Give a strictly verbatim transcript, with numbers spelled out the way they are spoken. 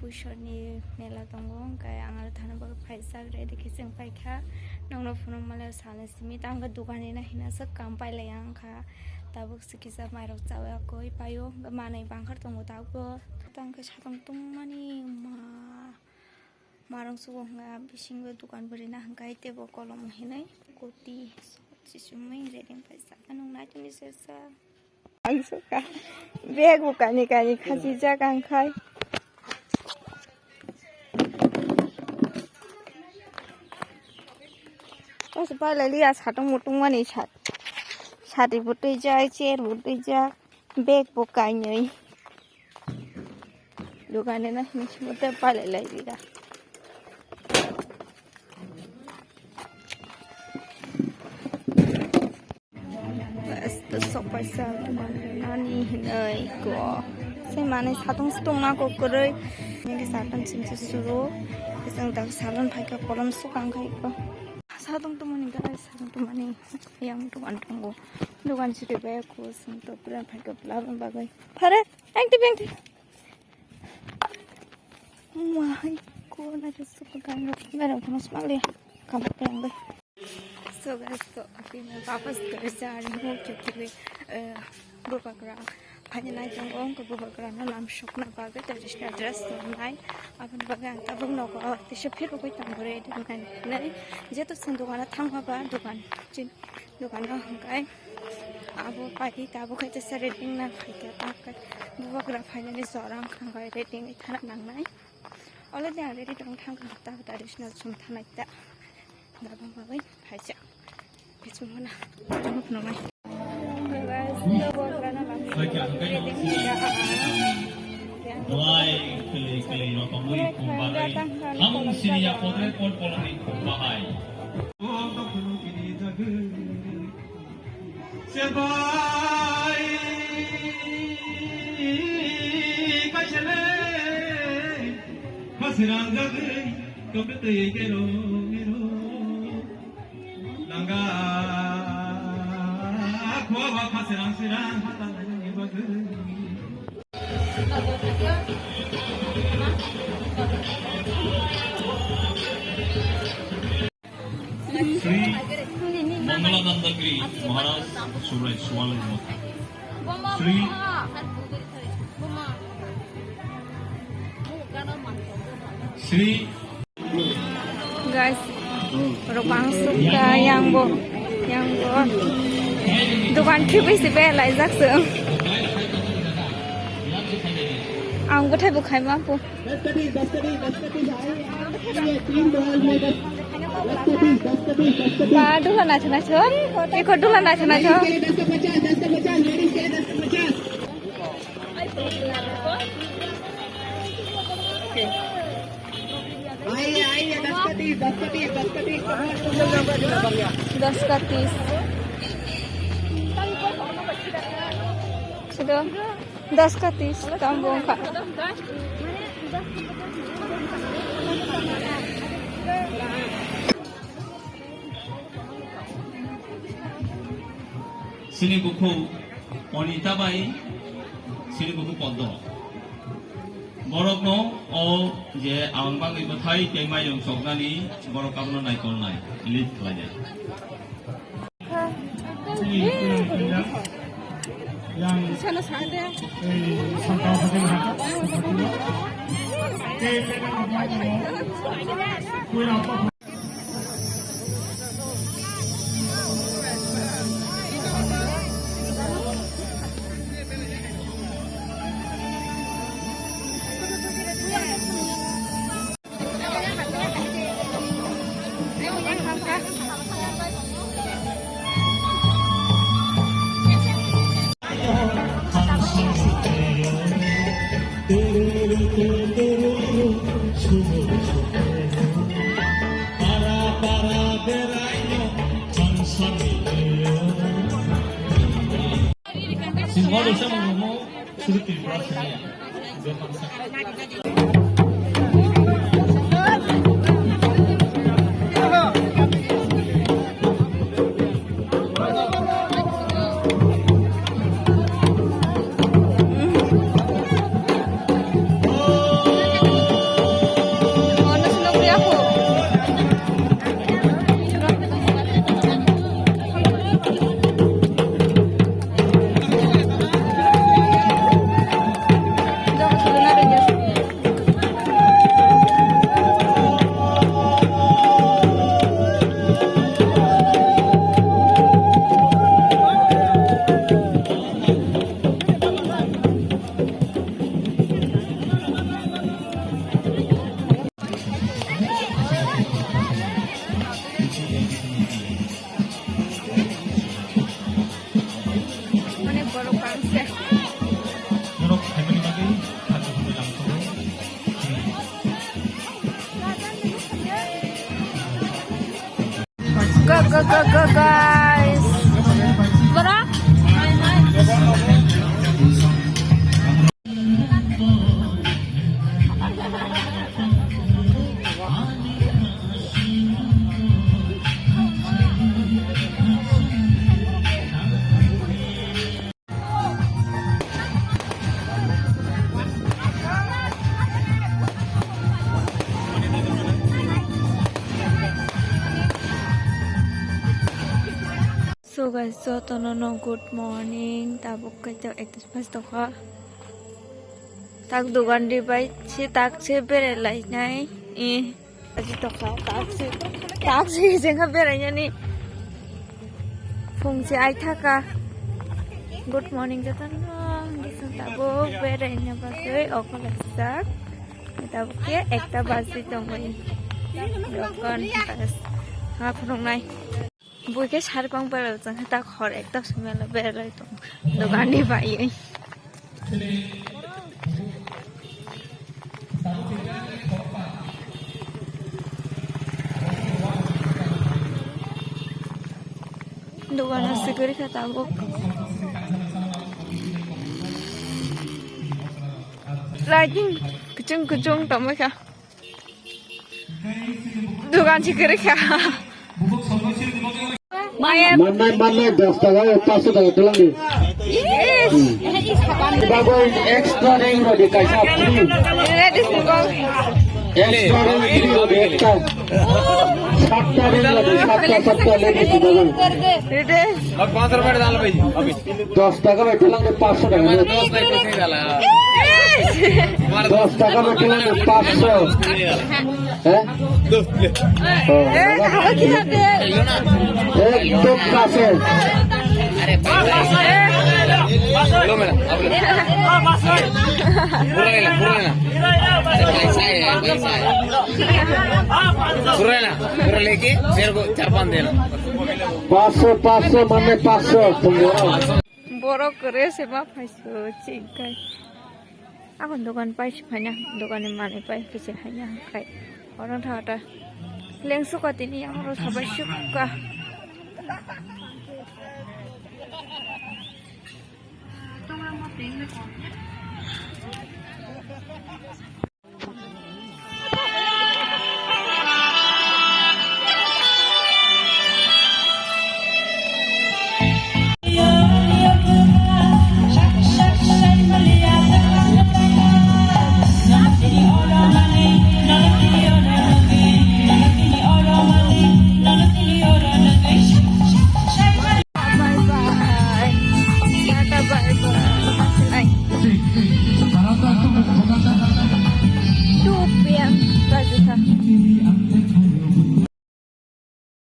Sorni mela tongo, hwnkhe ang aro thana bagwi phaijak, ready khe chwng paikha. Nokno phunukmale salni simi tangkhe dogan rina hinaswk kam pailai ang kha. Tabuk se kisa mairok chaui paio, manwi bangkhar tongo tabukbo. Tangkhe satung tungmani ma, marung sugo hwnkhe bisingo dogan bo rina hwnkhe teibo kolom hinwi koti sumui ready paijak. Nung naitomwi sesa. Ang suka. Bag bo kani kani khachijak ang khai. Pas pailai liya satung mutung mani sat. Sati bo twijak, chair bo twijak, bag bo kainwi. Dogani na hinwi simo tei pailai lai liya. Bas, to sok paisa dogan nani hinwi ko. Se manwi satung sutung na ko kwrwi. Nini satung singsa suru. Isang tak salon phaikha kolom sukang khai ko. Satung tumani guys, satung tumani. Yang dogan tongo. Dogan siri bai ko sing to pura phaikha pula bagwi. Phare, engti bengti. Wah, ko na ke suka kan. Mera kono smalya. Kamu pengbe. So guys, to abhi main wapas ghar ja rahi hu, kyunki, eh, bubagra phaina nai tongo, hwnkhe bubagrano lam sokna bagwi traditional dress tongnai. Aboni bagwi ang tabuk nogo tisa phirogwi tongo ready wngkha hinwi. Jeto chwng dogano thangma ba dogan, chin-, dogano hwnkhe abo pari tabuk khe tisa ready wngna phaikha, tangkhe bubagra phainani jora wngkha, hwnkhe ready wngwi thana nangnai. Already ang ready tong thangkha, tabuk traditional chum thanai ta. Gabang bagwi phaijak. Kichumuna. Tamo phunuknai. Belai kwlwi kwlwi rokongwi khum bagwi. Hamung sini ya podre pol polongni khum bahai. Sebai kaisale khasirangjagwi tongtwi twi kero mero nanga khua ba khasirang sirang hata nani bagwi. Sri Mangalananda Giri Maharaj Surai Suwalai Motha. Sri Sri Guys, oro bang sukha yang bo, yang bo. Dogan khibwi se be laijak se. Ang bwthai bo khaima po. Ba, dula naithok naithok. Eko dula naithok naithok. Dos ka tis. Sudah. Dos ka tis, tamo wngkha. Sini bukhuk Onita bai sini bukhuk Poddo. Borokno o je ang bagwi bwthai tei mairung choknani borok abono naikolnai, lead khlainai. Sini Tripura sini ya. Go, go, go, go, guys. Bora? So guys, jotono no good morning. Tabuk kaitor ekta pas tokha. Tak dogan di bai se tak se bere lai nai. Eh. Aji tokha, taksi, taksi jengkha berainani. Phung se aithaka. Good morning jotono. Gising tabuk beraina bagwi okolajak. Tabuk khe ekta baji tongwi. Dogan bas. Ha phunuknai. Bui khe sari pang berai jang khe tak hor ekta sumela berai tong. Dogan ni bai. Dogan aswk kwrwi kha tabuk. Lighting kuchung kuchung tongwi kha. Dogan si kwrwi kha. Mannai, mannai, dos taka o, paanch taka twlangni. Yes. Bagwi extra ring rodi kaisa free. Extra ring free rodi ekta. Satta ring rodi, satta, satta ladies bagwi. Dos taka bai twlangni paanch taka. Dos taka bai twlangni paanch. Hah? Ekdom kache. Pura na, pura leke, mere ko char panch dena. Paanch so, paanch so, mane paanch so. Borok kwrwi se ma phaisu chingkai. Ako dogan pai se phaina, dogan ni manwi pai kisa haina khai. Oro tha ta lengsu ka tini oro sabai sukka.